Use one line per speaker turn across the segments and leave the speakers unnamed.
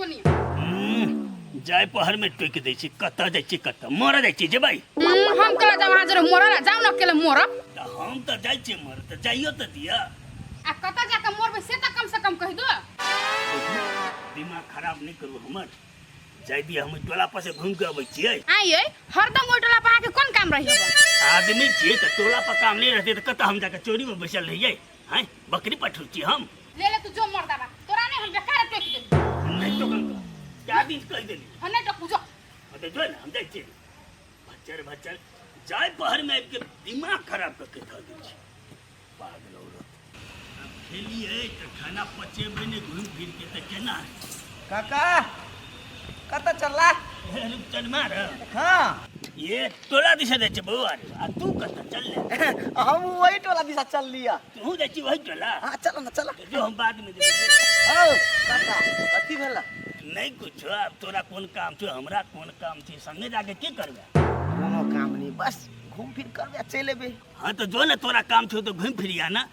ओनी।
जाय पहर में टोकि दै छी, कतऽ जाइ छी, कतऽ मरऽ जाइ छी जेबै?
हम केला जाउ अहाँ जरे मरऽ ला जाउ न अकेले मरब।
तऽ हम तऽ जाइ छियै मरऽ, तऽ जाइयो तऽ दिअ।
आ कतऽ जाके मरबै से तऽ कम से कम कहि दो।
दिमाग खराब नहि करू हमर, जाय दिअ, हम टोला पर से घुमि के अबै छियै।
आँय यै, हरदम ओहि टोला पर अहाँके कोन काम रही होगा?
आदमी छियै तऽ टोला पर काम नहि रहतै तऽ कतऽ हम जाके चोरी में बैसल रहियै? हैं, बकरी पठू छी हम?
ले ले तू जो मर्दाबा, तोरा नहीं हम बेकार टोक देली।
नहीं टोकल तो क्या दिन कहि देली?
हम नहीं टोकू, जो।
हाँ तो जो ना, हम जाइ छियै। भच्चर भच्चर जाय पहर में आबि के दिमाग खराब कऽ के धऽ दै छै पागल औरत। आब खेलियै तऽ खाना पचेबै नहि घुमि फिर के तऽ केना हेतै?
काका, कतऽ चलला?
हे रुपचनमा रे।
हाँ।
ये टोला दिशा जाइ छै बौआ रे, आ तू कतऽ चलले?
हम वही टोला दिशा चल लिया।
तू जाइ छी वही टोला?
हाँ, चल ना, चल।
जो, हम बाद में जेबै।
हौ काका, कथी भेला?
नहि कुछो। आब तोरा कोन काम छौ, हमरा कोन काम छै, संगे जाके की करबै?
कोनो काम नहीं, बस घूम फिर करबे आ चलि एबै।
हाँ तो जो ने, तोरा काम छौ तो घूम फिर आ ना,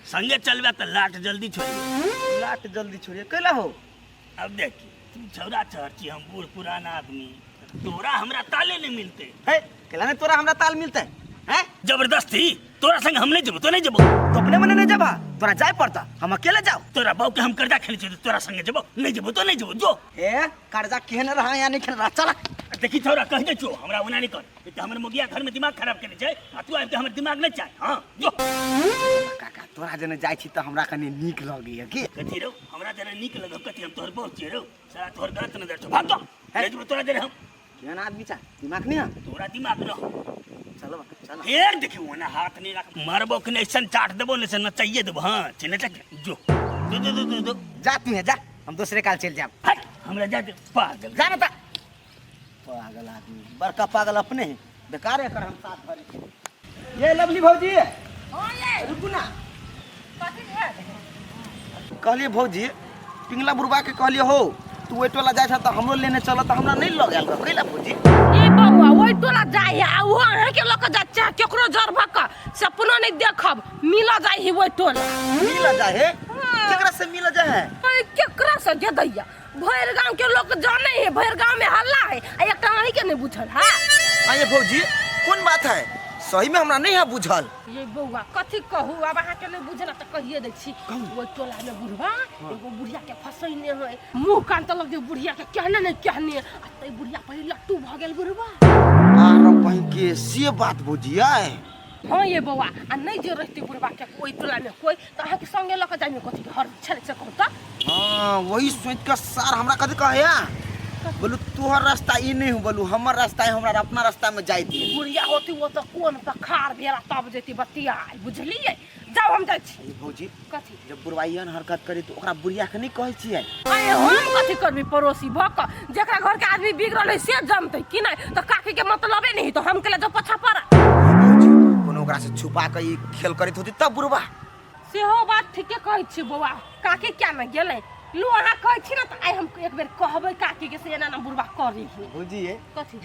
संगे चलबे तऽ लाट जल्दी छोड़िए।
लाट जल्दी छोड़िए कैला हो?
अब देखी, तू छौड़ा छहर छी, हम बूढ़ पुराना आदमी, तोरा हमरा ताले नहीं मिलते।
हे, कैला नहीं तोरा हमरा ताल मिलते हैं?
जबरदस्ती तोरा संग हम नहीं जेबो तो नहीं जेबो।
तो अपने मने नहीं जेबा, तोरा जाय पड़ता, हम अकेले जाओ।
तोरा बाप के हम कर्जा खेले छी, तोरा संगे जेबो नहीं, जेबो तो नहीं जेबो, जो।
हे, कर्जा केहन रहा या नहीं खेल रहा, चला।
देखी छौड़ा, कह दे छो हमरा ओना नहीं कर, एक तऽ हमर मोगिया घर में दिमाग खराब केने छै आ तू आबि के हमर दिमाग नहीं चाहे। हाँ, जो।
काका, तोरा जने जाइ छी तऽ हमरा कनि नीक लगैया की।
कथी रौ, हमरा जने नीक लगौ? कथी हम तोहर बहुत छियै रौ? साला तोहर गलत नजर छौ, भाग जो, नहीं जेबो तोरा जने हम।
केहन आदमी छा, दिमाग नहीं है
तोरा? दिमाग रह।
चलो चलो।
फेर देखियो, ओना हाथ नहीं राख, मारबो कि नहीं, ऐसन चाट देबो नहीं, ऐसन नचाइए देबो। हाँ, चले चल, जो जो जो जो जो, जो।
जा तू है जा, हम दूसरे काल चल जाब।
हट, हमरा जा दे पागल।
जा ना ता पागल आदमी, बड़का पागल अपने है, बेकार है कर हम साथ भरे। ये लवली भौजी।
हाँ ये।
रुकू ना।
कथी है?
कहलिए भौजी, पिंगला बुढ़बा के कहलिए हो तू ओहि टोला जाइ छ तऽ हमरो लेने चल, तऽ हमरा नहि लऽ गेल, कैला भौजी?
ए बौआ, ओहि टोला जाइ है आ ओहो अहाँके लऽ कऽ जाइ चाहे केकरो जर भऽ कऽ सपनो नहि देखब मिलऽ जाइ है ओहि टोला।
मिल जाए है? केकरा से मिल जाए है?
ए, केकरा से जे दैया, भरि गांव के लोग जाने है, भरि गांव में हल्ला है आ एकटा अहीं के नहीं बुझल है।
आइए भौजी, कोन बात है? सही में हमरा नहीं है बुझल।
ये बौआ, कथी कहू, आब अहाँके नहीं बुझल तऽ कहिए दै छी। ओहि टोला में बुढ़वा एगो बुढ़िया के फसैने है, मुंह कान तलक जे बुढ़िया के कहने नहीं कहने, आ तै बुढ़िया पहिले लट्टू भऽ गेल बुढ़वा।
आरो बहिन के से बात भौजी आए?
हाँ ये बौआ, आ नहीं जे रहते बुढ़वा के ओहि टोला में कोई तऽ अहाँके संगे लऽ कऽ जाइमे कथी के हर छलै से कहू तऽ?
हाँ, वही सोच के सार हमरा कथी कहे बोलू, तोहर रास्ता ई नहीं हो, बोलू हमर रास्ता है, हमरा अपना रास्ता में जाय दिए।
बुढ़िया होती वो तऽ कोन पखार भेला तब जेती बतिया, बुझलियै? जाउ, हम जाइ छी।
अरे भौजी।
कथी?
जब बुढ़वाइयन हरकत करी तो ओकरा बुढ़िया के नहीं कहै छियै?
अरे हम कथी करबी पड़ोसी भऽ कऽ? जेकरा घर के आदमी बिगड़ल है से जनतै कि नहि, तऽ काकी के मतलबे नहीं तऽ हम केला जो पछा पर।
भौजी, कोनो ओकरा से छुपा के ई खेल करैत होती तब बुढ़वा।
सेहो बात ठीके कहै छी बौआ, काकी क्या ने गेलै लू, अहाँ कहै छी ने तऽ आइ हम एक बेर कहबै काकी के से एना एना बुढ़वा करी है।
भौजी ये।
कथी?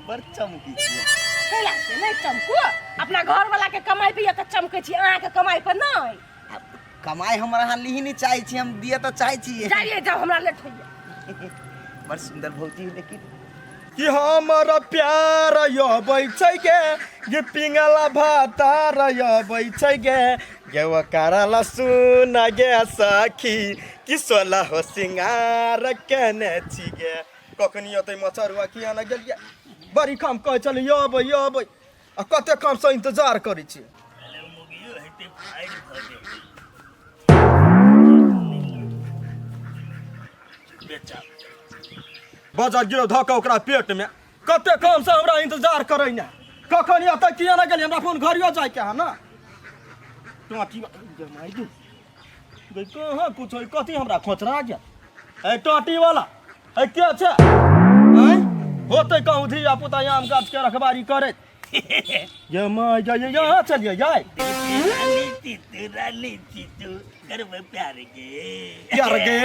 बड़ चमकी छियै।
कैला से नहि चमकू? अपना घर वाला के कमाई पे तऽ चमकै छी, अहाँके कमाई पर नहि।
आब कमाई हमर अहाँ लीही नहीं चाहै छी, हम दिए तऽ चाहै छियै।
जाइए जाउ, हमरा लेट होइए।
बड़ सुंदर भौजी, लेकिन
कि हमर प्यार अबै छै गे, गे पिंगला भातार अबै छै गे, गे ओकरा सुन गे सखी कि सोलह हो सिंगार केने छी गे। कखनी अतै मचरुआ, किया ने गेलियै? बड़ी काम कहै छलै अबै अबै, आ कते कामसँ इंतजार करै छी।
अरे मुगियो हेतै फाइल भऽ जेतै बेचा।
बजर गिरो धऽ कऽ ओकरा पेट में, कते काम से हमरा इंतजार करै ने, कखन एतै, किया ने गेलियै? हमरा फोन घरियो जाइके है ना। टाँटी जमाइ दू गई, कहाँ कुछ है, कथी हमरा खोचरा गेल? ए टाँटी वाला, ए के छै? आँय, होतै कहूँ धिया पुता आम गाछ के रखबारी करैत। ये माय ये ये यहाँ चलिए जाय।
रानी चितू, रानी चितू, करब प्यार गे।
प्यार गे।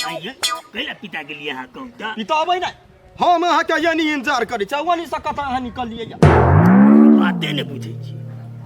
आइए, कैला पिता गेलियै अहाँ, कहू तऽ?
पिताबै नहि, हम अहाँके यानी इंतजार करै छी, ओनी से कतऽ अहाँ निकललियै?
बाते नहि बुझै छी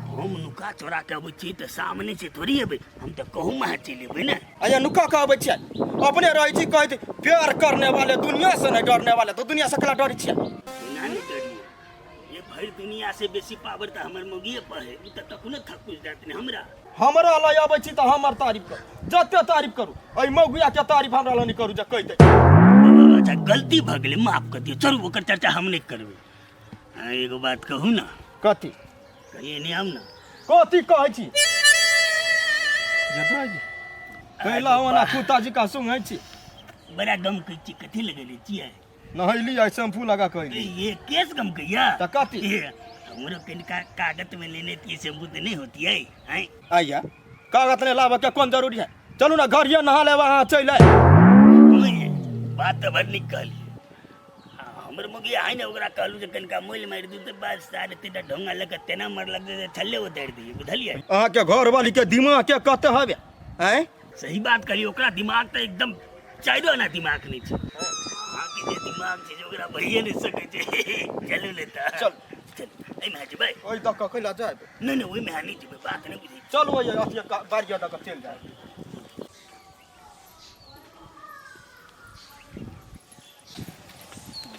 हम। नुका चोरा के अबै छी तऽ सामने से थोड़ी एबै हम तऽ कहूँ अहाँ चलि एबै ने
अया नुका के अबै छियै अपने रहै छी कहैत प्यार करने वाले दुनिया से नहीं डरने वाले तो दुनिया से कला डरै छियै
एना नहि डरियै ये भरि दुनिया से बेसी पावर तऽ हमर मौगिए पर है ओ तऽ कखनो थकुच देत नहि हमरा
हमरा लय अबै छी तऽ हमर तारीफ करू जते तारीफ करू एहि मौगिया के तारीफ हमरा लग नहि करू जे कहि दै
अच्छा गलती भऽ गेलै माफ कऽ दियौ चलू ओकर चर्चा हम नहि करबै आ, एगो बात कहू ने
कथी
कहिए नहि आउ ने
कथी कहै छी कैला ओना कुत्ता जी का सुंघै छी
बड़ा गम कहै छी कथी लगेले छियै
नहैली आई शैम्पू लगा के अइली
ये केस गम कहिया
तऽ कथी?
ये हमरो कनिका कागत में लेने थी शैम्पू तऽ नहीं होती है हैं
आइया कागज नहीं लाबऽ के कोन जरूरी है चलू ना घर ये नहा लेब अहाँ चलि आइ
ओए, बात तऽ बड़ नीक कहलियै आ, हमर मुगी आइ ने ओकरा कहलू जे कनिका मोल मारि दू तऽ बस साढ़े तीनटा ढोंगा लऽ कऽ तेना मारलक जे छल्ले उतारि दियै बुझलियै
अहाँके घरवाली के दिमाग के कते हवे आँय
सही बात कहलियै ओकरा दिमाग तऽ एकदम चारिओ आना दिमाग नहि छै अहाँके जे दिमाग छै जे ओकरा भइए नहि सकै छै चलू ने तऽ
चल।
चल एहिमे जेबै
ओहि दऽ कऽ कैला जायब
नहि नहि ओहिमे अहाँ नहि जेबै बात नहि बुझै
चलू ओहि अथी बारिया दऽ कऽ चलि जायब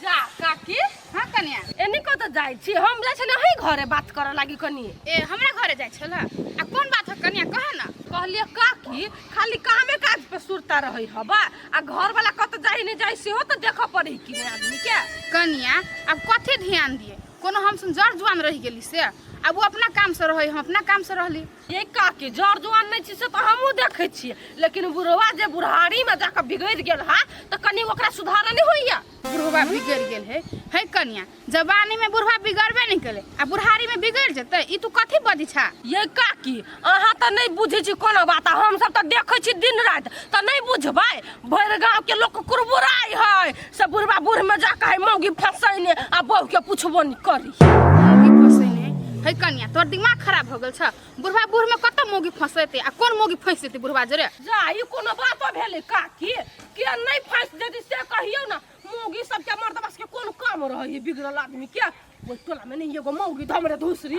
जा काकी
हाँ कन्या
एनी कतऽ जाइ छी हम जाइ छली अहीं घरे बात करऽ लागी कनी
ए हमरा घरे जाइ छल आ कोन बात है कन्या कह ना
कहलिए काकी खाली कामे काज पे सुरता रहै हबा आ घर वाला कतऽ जाइ नहि जाइ सेहो तऽ देखऽ पड़ै कि नहि आदमी के
कन्या आब कथी ध्यान दिए कोनो हम सुन जर जुआन रहि गेली से आब ओ अपना काम से रहै हम अपना काम से रहली
ये काकी जर जुआन नहि छी से तऽ हमहूँ देखै छियै लेकिन बुढ़वा जे बुढ़ारीमे जाकऽ बिगड़ि गेल हा तऽ कनि ओकरा सुधार नहि होइया
बुढ़वा बिगड़ गेल है है कन्या जवानी में बुढ़वा बिगड़बे नहीं केले आ बुढ़ारी में बिगड़ जेतै ई तू कथी बजै छा
ये काकी अहाँ तऽ नहि बुझै छी कोनो बात आ हमसब तऽ देखै छी दिन राति तऽ नहि बुझबै भरि गाँव के लोक कुरबुराइ है से बुढ़वा बूढ़ में जाकऽ है मौगी फंसैने आ बहू के पुछबो नहि करी
मौगी फंसैने है कन्या तोर दिमाग खराब हो गेल छ बुढ़वा बूढ़ में कत मौगी फंसेते आ कोन मौगी फंस जेतै बुढ़वा जरे
जा ई कोनो बातो भेलै काकी के नहि फंसि जेतै से कहियौ ने मौगी सबके मर्दबा सबके कोन काम रहै है बिगड़ल आदमी के ओहि टोला में नहीं एगो मौगी धमरे धूसरी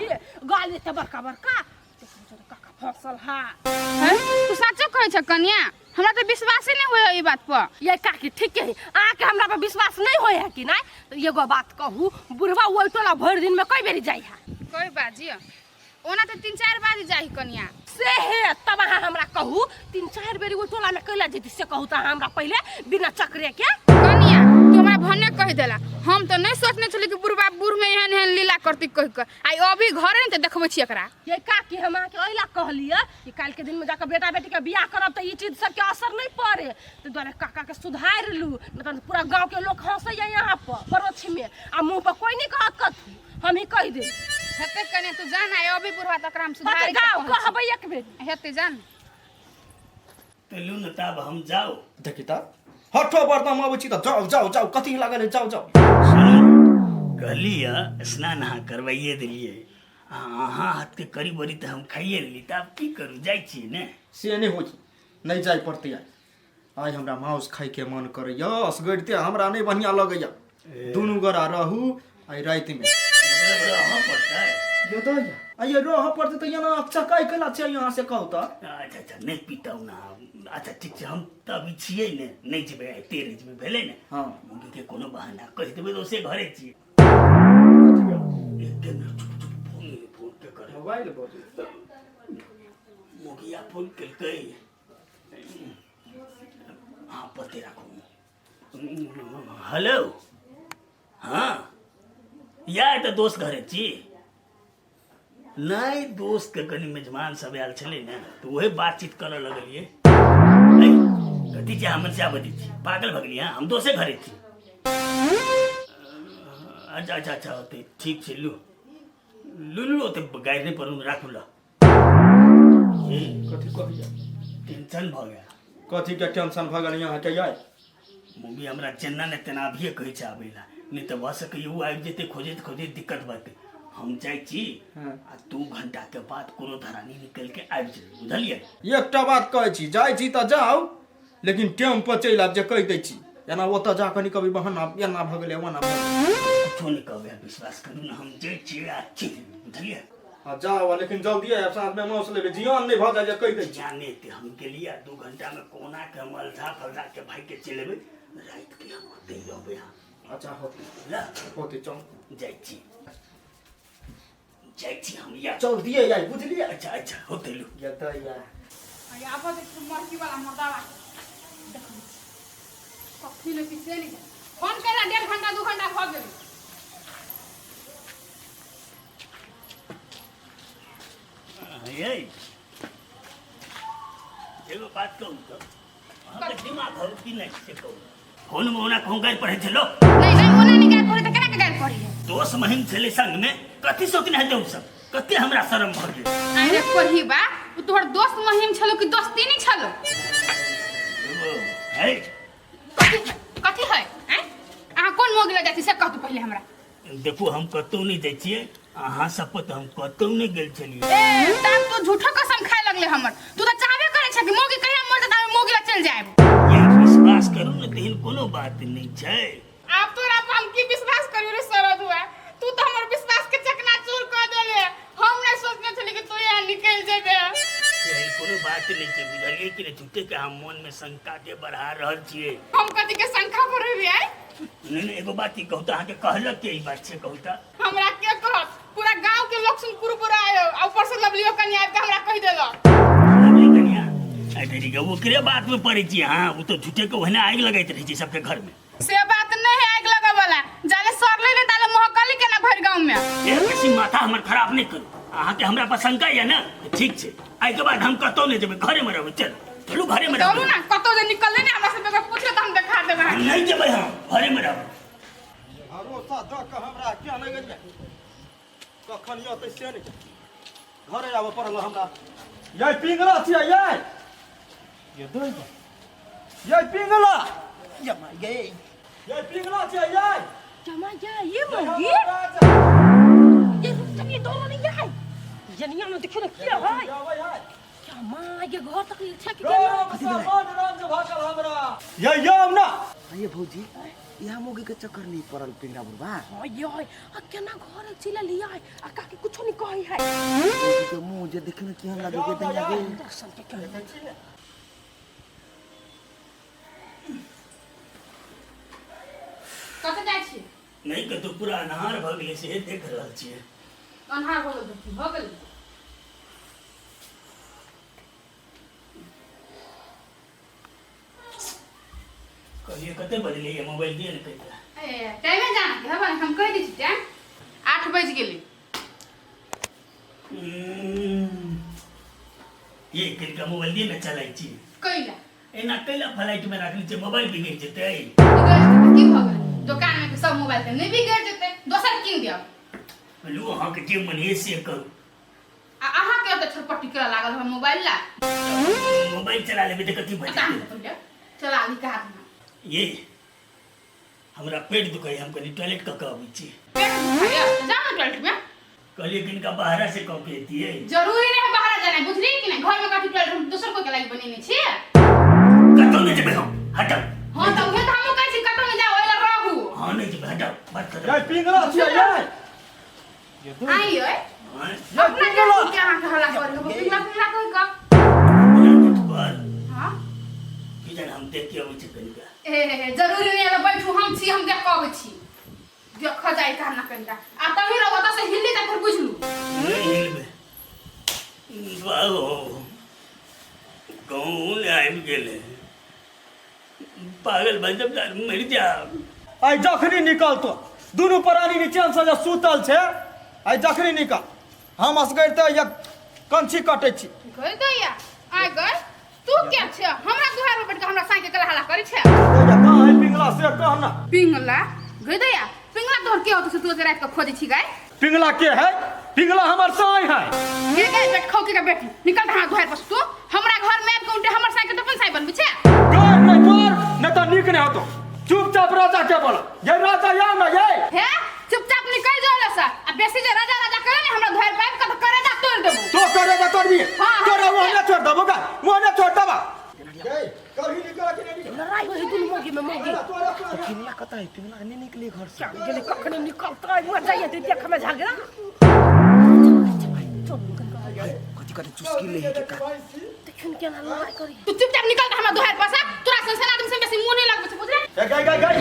गाली एते बड़का बड़का देखो जरा काका फसल हा
हैं? तू सचो कहै छ कन्या हमरा तऽ विश्वासे नहि होय ई बात पर
ये काकी ठीक है अहाँके हमरा पर विश्वास नहीं होय है कि नहीं तो एगो बात कहू बुढ़वा ओहि टोला भरि दिन में कई बेरी जाइ है
कोई बाजी ओना तऽ तीन चारि बाजी जाही कन्या
से हे तब अहाँ हमरा कहू तीन चारि बेरी ओहि टोला में कैला जेती से कहू तऽ अहाँ हमरा पहिले बिना चक्रे के
कनिया तू हमरा भने कहि देला हम तऽ नहि सोचने छली कि बुढ़बा बूढ़ में एहन एहन लीला करती कहि कऽ आइ अभी घरे नहि तऽ देखबै छी एकरा
ये काकी हम अहाँके एहि कहलियै कि काल्हि के दिन में जाकर बेटा बेटी के बियाह करब तऽ ई चीज सबके असर नहीं पड़े ताहि दुआरे काका के सुधारि लू नहीं तऽ पूरा गाँव के लोग हंसैया यहाँ पर पड़ोसी में आ मुँह पर कोई नहीं कहत कथी हम ही कहि देब
हेतै कनिया तू जान आइ अभी बुढ़बा तऽ एकरा हम
हँ तऽ
सुधारि
जाउ कहबै एक बेर
हेतै जान
चलू ने तब हम जाउ
देखी तऽ हठो बर्तन अबै छी तऽ जाउ जाउ जाउ कथी लागल है जाउ जाउ
सुनू कहलियै स्नान अहाँ करवाइए देलियै आ अहाँ हाथके करी बड़ी तऽ हम खाइए लेली तऽ आब की करू जाइ छियै ने
से नहि होइ छै नहि जाय पड़तै आइ आइ हमरा माउस खाइके मन करैया असगरिते हमरा नहि बढ़िआँ लगैया दुनू गोरा रहू आइ रातिमे
मतलब रहऽ पड़तै
ये दैया आइए रहऽ पड़तै तऽ एना चकाइ केला छै यहाँ से कहू तऽ
अच्छा अच्छा नहि पीतौ ना अच्छा ठीक छै हम तऽ अभी छियै ने नहि जेबै आइ तेरे जेबै भेलै ने
हँ।
मुर्गीके कोनो बहाना कहि देबै तऽ से घरे छियै एक मिनट चुप चुप फोन फोन के करे
मोबाइल बजै
मुखिया फोन केलकै हाँ पते राखू हेलो हाँ या तऽ दोस्त घरे छी नहि दोस्तके कनि मेजबान सब आयल छलै ने तऽ उहे बातचीत करऽ लगलियै ऐ, कथी छै हमर से बजै छी पागल भऽ गेलियै हम दोसे घरे छी अच्छा अच्छा अच्छा ओतै ठीक छै लू लू लू ओते गारि नहि पड़ू राखू ल
कथी कहैया
टेंशन भऽ गेल
कथी के टेंशन भऽ गेल अहाँके यार
मम्मी हमरा जेना ने तेना अभिये कहै छै आबै लए नहि तऽ भऽ सकैए ओ आबि जेतै खोजैत खोजैत दिक्कत भऽ जेतै हम जाइ छी
हँ।
आ 2 घंटा के बाद कोनो धरानी निकलि के आबि जेबै बुझलियै
एकटा बात कहै छी जाइ छी तऽ जाउ लेकिन टाइम पर चलि आयब जे कहि दै छी एना ओतऽ जा कनि कभी बहाना एना भऽ गेलै ओना भऽ गेलै
कुछो नहि कहबै विश्वास करू ने हम जाइ छियै आ चलि जेबै बुझलियै
हाँ जाओ, लेकिन जल्दी आयब, साँझ में मांस लेबै, जियान नहि भऽ जाय जे कहि दै छी।
जाने ते हम गेलियै, 2 घंटा में कोना के हम अलझा फलझा के भाई के चलि एबै। राति के हम ओतै रहबै। अहाँ
अच्छा होतै।
बुझला?
होतै, चल।
जाइ छी, जाइ छी हम या।
चल दिए यार, बुझलियै?
अच्छा अच्छा, होतै लू।
या तऽ या।
आबऽ दै छी मरकी वाला मर्दावा, देखबै छी कखनी ने किछे नहि। फोन केला 1.5 घंटा 2 घंटा भऽ गेल।
ये एगो बात कहू तऽ अहाँके दिमाग हौ कि नहि से कहू, फोन में ओना कहूँ गारि पढ़ै छलो?
नहीं नहीं, ओना नहीं गारि पढ़ी तऽ केना के गारि पढ़ी है?
दोस्त महिम छलै संग में, कथी सोचने हेतै ओ सब? कते हमरा शरम भऽ गेल।
अरे पढ़ी बा, ओ तोहर दोस्त महिम छलो कि दोस्ती नहीं छलो?
है।
कथी है, कथी है? आँय, अहाँ कोन मोग लग जाइ छी से कहतू पहिले हमरा।
देखू, हम कतहु नहि जाइ छियै, अहाँ सब पर तऽ हम कतहु नहि गेल छलियै।
ए तब तू झूठो कसम खाए लगले हमर। तू तऽ चाहबे करे छै कि मोगी कहिया मर जेतै, हम मोगी लग चलि जायब।
ये विश्वास करू ने, तेहन कोनो बात नहि छै।
आब तोरा पर हम की विश्वास करियो रे शरद हुआ? तू तऽ हमर विश्वास के चकनाचूर कऽ देले। हम नहि सोचने छली कि तू यहाँ निकलि जेबे।
एहन कोनो बात नहि छै, बुझलियै कि नहि? झूठे के हम मन में शंका के बढ़ा रहल छियै।
हम कथी के शंका भरेबे आइ?
नहि नहि, एगो बात ई कहू तऽ अहाँके कहलक के ई बात छै, कहू तऽ?
हमरा के कहत? पूरा गांव के लोग सुन कुरकुरा आयो, आ ऊपर से लवलियो कनिया आबि के हमरा कहि देलक।
लवली कनिया? अरे रे, ओकरे बात में पड़ै छी अहाँ। ओ तऽ झूठे के ओहिना आगि लगैत रहै छै सबके घर में।
से बात नहीं है आगि लगै वाला, जाले सरले ने ताले महकली केना भरि गांव में।
ए बेसी माथा हमर खराब नहि करू। अहाँके हमरा पर शंका यऽ ने, तऽ ठीक छै, एहिके बाद हम कतहु नहि जेबै, घरे में रहबै। चलू चलू, घरे में
चलू
रहबै।
ना, कतौ जे निकलले ने हमरा से बगैर पूछले तऽ हम देखा देबै।
हम नहि जेबै, हम घरे में रहबै।
भरोसा दऽ कऽ हमरा किया नहि गेलियै? कखन अतै से नहि, घरे आबऽ पड़ल हमरा। यै पिंगला छियै यै, ये दै यै पिंगला।
या माय गे।
यै पिंगला छियै यै।
जमा या ये मौगी, ये रुक चलिए, दोनों नहीं आए ये नहीं आना। देखियो ना क्या है।
आबै है।
क्या माँ, ये घर तक इच्छा की क्या?
राम जे भागल हमरा यै यौ ना।
ये भौजी, यहाँ मोगी के चक्कर नहीं पड़ल पिंगला बुढ़बा?
हाँ ये है, आ केना घर चिला लिया है, आ काकी कुछो नहीं कही है।
भौजी के मुंह जे देखे में केहन लगे के दहिया गे।
दर्शन के केहन।
कतऽ जाइ छी?
नहि कतहु, पूरा अन्हार भऽ गेलै से देख रहल छियै।
अन्हार भऽ गेल तऽ की भऽ गेल?
कहलियै कते बजलै? मोबाइल दिअ ने कहिके।
ए टाइमे जाना के हबे, हम कहि दै छी टाइम, 8 बजि गेलै।
ये किनका मोबाइल दिअ ने, चलै छी।
कैला?
एना कैला फ्लाइट में राखने छै? मोबाइल बिगड़ि जेतै।
बिगड़ि जेतै की भऽ गेलै? दोकान में सब मोबाइल तऽ नहि बिगड़ि जेतै, दोसर कीन देब।
लू, अहाँके जे मन है से करू।
आ अहाँ के ओतऽ छटपटी करऽ लागल हम मोबाइल ला।
मोबाइल चला लेबै तऽ कथी भऽ
पता
जेतै?
नहि, पहिले चला ली के हाथ में।
ये हमरा पेट दुखाइ, हम कनि टॉयलेट कऽ कऽ अबै छी।
पेट दुखाइया? जाओ ना टॉयलेट में।
कहलियै किनका बाहरा से कऽ के एतियै।
जरूरी नहीं है बाहर जाना, बुझलियै कि नहीं? घर में कथी टॉयलेट हम दोसर कोई के लागि बनेने छियै?
कतौ नहि जेबै हम, हटाउ।
हाँ तऽ उहे तऽ हमहूँ कहै छी, कतौ नहि जाओ, ओहि लग रहू।
हँ, नहि जेबै, हटाउ, बात खतम।
यै पिंगला छियै यै।
आई यै।
हाँ,
यै
अपना
पिंगला।
के अहाँके हल्ला करै हो, पिंगला पिंगला कहि कऽ?
पूरा देखभाल।
हाँ।
की जाने, हम देख के अबै छी कनिका।
ए हे, जरूरी नहीं है, बैठू, हम छी, हम देख कऽ अबै छी। देख जाय का ना कनिका, आ तभी रहो ओतऽ से हिल्ली तऽ फेर बुझलू।
नहि हिलबै। बाबू कौन आबि गेलै? पागल भऽ जब मरि जायब।
आइ जखनी निकलतो, दुनू प्राणी नीचे से जे सुतल छै, आइ जखनी निकल, हम असगर तऽ एक कंछी कटै छी।
गई दैया, आइ गई, तू के छै हमरा दुहार पर बैठ के हमरा साँइ के कला हल्ला करै छै?
दैया, कहाँ है पिंगला से कह ना।
पिंगला? गई दैया, पिंगला तोहर के होतो से तू ओते रात के खोजै छी गाय?
पिंगला के है? पिंगला हमर साई है।
के गई बेट खौ के बेटी, निकल हमरा दुहार पर से। तू हमरा घर में आबि के उल्टे हमर साँइ के तो अपन साँइ बनबै छै?
गाय नहीं पर नहीं तऽ नीक नहीं होतो। चुपचाप राजा के बोला, ये राजा या ना ये।
हे, चुपचाप निकल जाओ लसा, आ बेसी जे राजा राजा करे ने हमरा दुहार पर आबि के तऽ करेजा तोड़ देबो।
तो करेगा तोड़बी?
हाँ,
तोरा
हाँ।
वो छोड़ देबो का, वो नहीं छोड़ देबा। ए कभी निकल के नहीं निकल।
लड़ाई होइ दुनू मौगी में मौगी।
तोरा तोरा
पिंगला कतऽ है? पिंगला नहीं निकले घर से।
गेलै, कखनी निकलतै? मर जाइए तऽ देख में झगड़ा। चलू कन
कथी कथी चुस्की ले है के का
देखिन केना लड़ाई करी।
तू चुपचाप निकल त हमरा दोहर पासा तोरा संसन आदमी से बेसी मुंह नहीं लगबै छै बुझले।
ए गई गई गई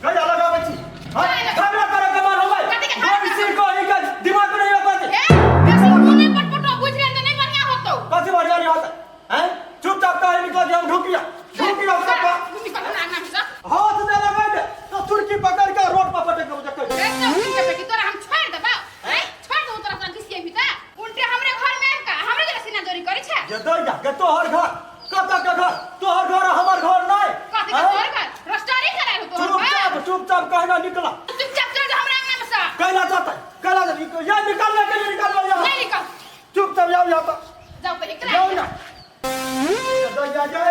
गई अलग आबै छी। हां झगड़ा करे के मन होबै।
कथी के झगड़ा?
गोभी सिर को ही के दिमाग में नहीं होता।
ए बेसी मुंह नहीं पटपटो बुझले त नहीं बढ़िया होतौ।
कथी बढ़िया नहीं होता हैं? चुपचाप काहे निकल हम ढुकिया ढुकिया सबका।
निकल हमरा अंगना में से।
हाथ दे लगाई दे तो तुर्की पकड़ के रोड पर पटक देबो जकै।
ए चौकिन के बेटी तोरा हम छोड़ देबौ। ए छोड़ देबौ तोरा तोरा घिसिए भी त उल्टे हमरे घर में आबि के हमरे जरा सीना जोरी करै छै।
जे दै जा के तोहर घर कत के घर तोहर घर हमर घर नहीं।
कथी के तोहर घर रस्टोरी कराय हो तोहर घर।
चुपचाप चुपचाप काहे ना निकला।
चुपचाप चल जा हमरा अंगना में से।
कैला जाता कैला जाता या निकलने के लिए निकल या।
नहीं निकल।
चुपचाप जाओ या तो
जाओ पहले करा।
जाओ ना जा जा जा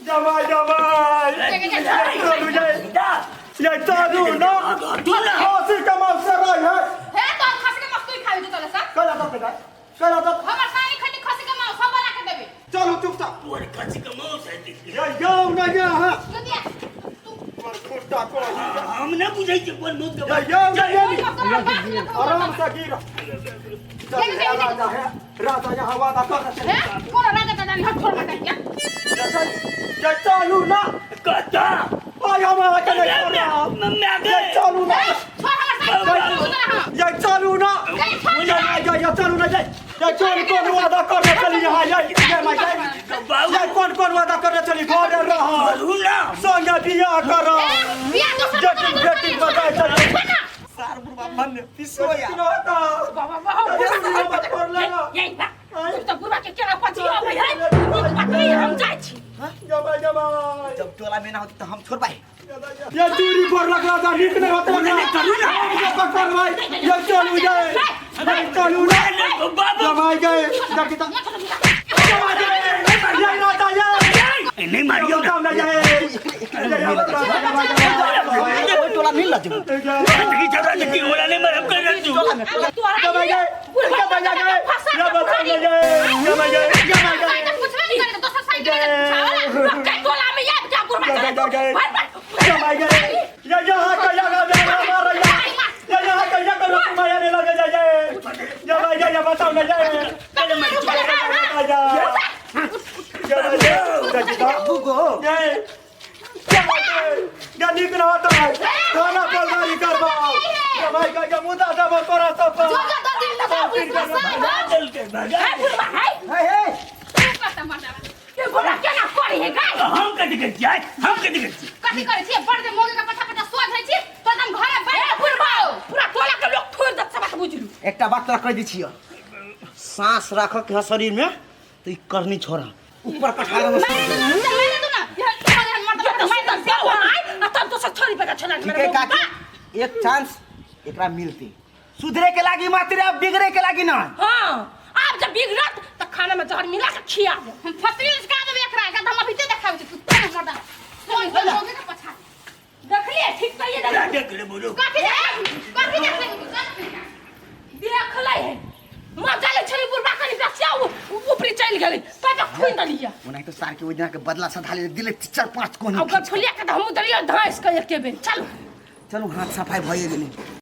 जमाई जमाई चलू जाए ये चालू ना खांसी का मांस रही है।
हे तो खसी के मांस तू खाबी तो तोला सा।
कैला जाता कैला जाता
हमर सानी खाली खसी के मांस हम बना के देबे।
चलो चुपचाप
तोर खसी के मांस है
ये जाओ ना ये हां
तू दिया तू
पर खुट्टा को
हम ना बुझै छी कोन मौत के
ये जाओ ना ये
आराम
आराम से गिरा। चल राजा है राजा यहाँ वादा कर रहे
हैं कौन राजा का जानी हट छोड़ मत क्या
ये चालू ना
कता
भाई हम आके नहीं छोड़ रहा। ये चालू ना
छोड़ हमर सानी।
ये चालू ना ये ये चालू ना ये ये कौन कौन वादा कर रहे चली यहाँ ये ये मैं ये कौन कौन वादा कर रहे चली घर रहा संग बियाह कर
बियाह दोसर
बेटी बेटी बताए चली
सार बुढ़वा मन पिसो या
बाबा बाबा यही बा तू तो बुढ़वा के केना पची आबै है नीक बात नहीं हम जाइ छी।
जमाई जमाई
जब टोला में ना होती तो हम छोड़बाई।
ये दूरी पर लगला था नीक नहीं होता ना करू ना पकड़ भाई ये चालू जाए ये चालू ना जमाई गए देखी तो जमाई गए ये राजा ये
नहीं मारियो ना
ना जाए
ओइ टोला मिल ला जेबो।
की झगड़ा की होला नहीं मर हम कर तू
तोरा
जमाई गए जमाई गए जमाई गए जमाई गए जमाई गए
तो पूछबे नहीं करे दोसर साइड के पूछावला
लोग के टोला में आबि जा बुढ़वा के
गए
भर भर
जमाई गए ये यहाँ का यहाँ का मार ये यहाँ का यहाँ का माया नहीं लगे जाए जमाई गए ये बताओ ना जाए
जो जो दो दिन तक पुलिस में
चल के भगा
है बुढ़वा है
हे हे
तू कत मरदा
ये बुढ़वा केना करी है गाय
हम कथी करै छियै हम कथी करै छियै
कथी करै छियै बड़ जे मोगे के पछा पछा सोझ होइ छी तो एकदम घरे बैठ
बुढ़वा पूरा टोला के लोग थोड़ दत सब बात बुझलू।
एकटा बात तोरा कह दै छियो सांस राख के है शरीर में तो ई करनी छोड़ा ऊपर पठा दे।
मारे दो ना मारे दो ना ये मरदा
मैं तो से आय आ तब तो सब छोरी बेटा छना
ठीक है काकी एक चांस एकरा मिलती सुधरे के लागी मात्र अब बिगड़े के लागी ना।
हां आब जब बिगड़त त खाना में जहर मिला के खिया दे।
हम फसरी लचका देबे एकरा एकरा हम अभी ते देखाबै छी तू कोन मरदा सोझ मोगे के पछा
देखलिए ठीक कहिए दे
देख ले बोलो
कथी देख कथी देख
देखलै है मजा ले छली बुढ़वा कनी बसिया ऊपरी चल गेलै तब खुइन देलिए।
ओनाही तो सार के ओहि दिना के बदला सधा ले दिले 4-5 कोन
आ ओकर फुलिया के त हमहूँ देलिए धाँसि के एके बेर। चलू
चलू हाथ सफाई भइए गेलै।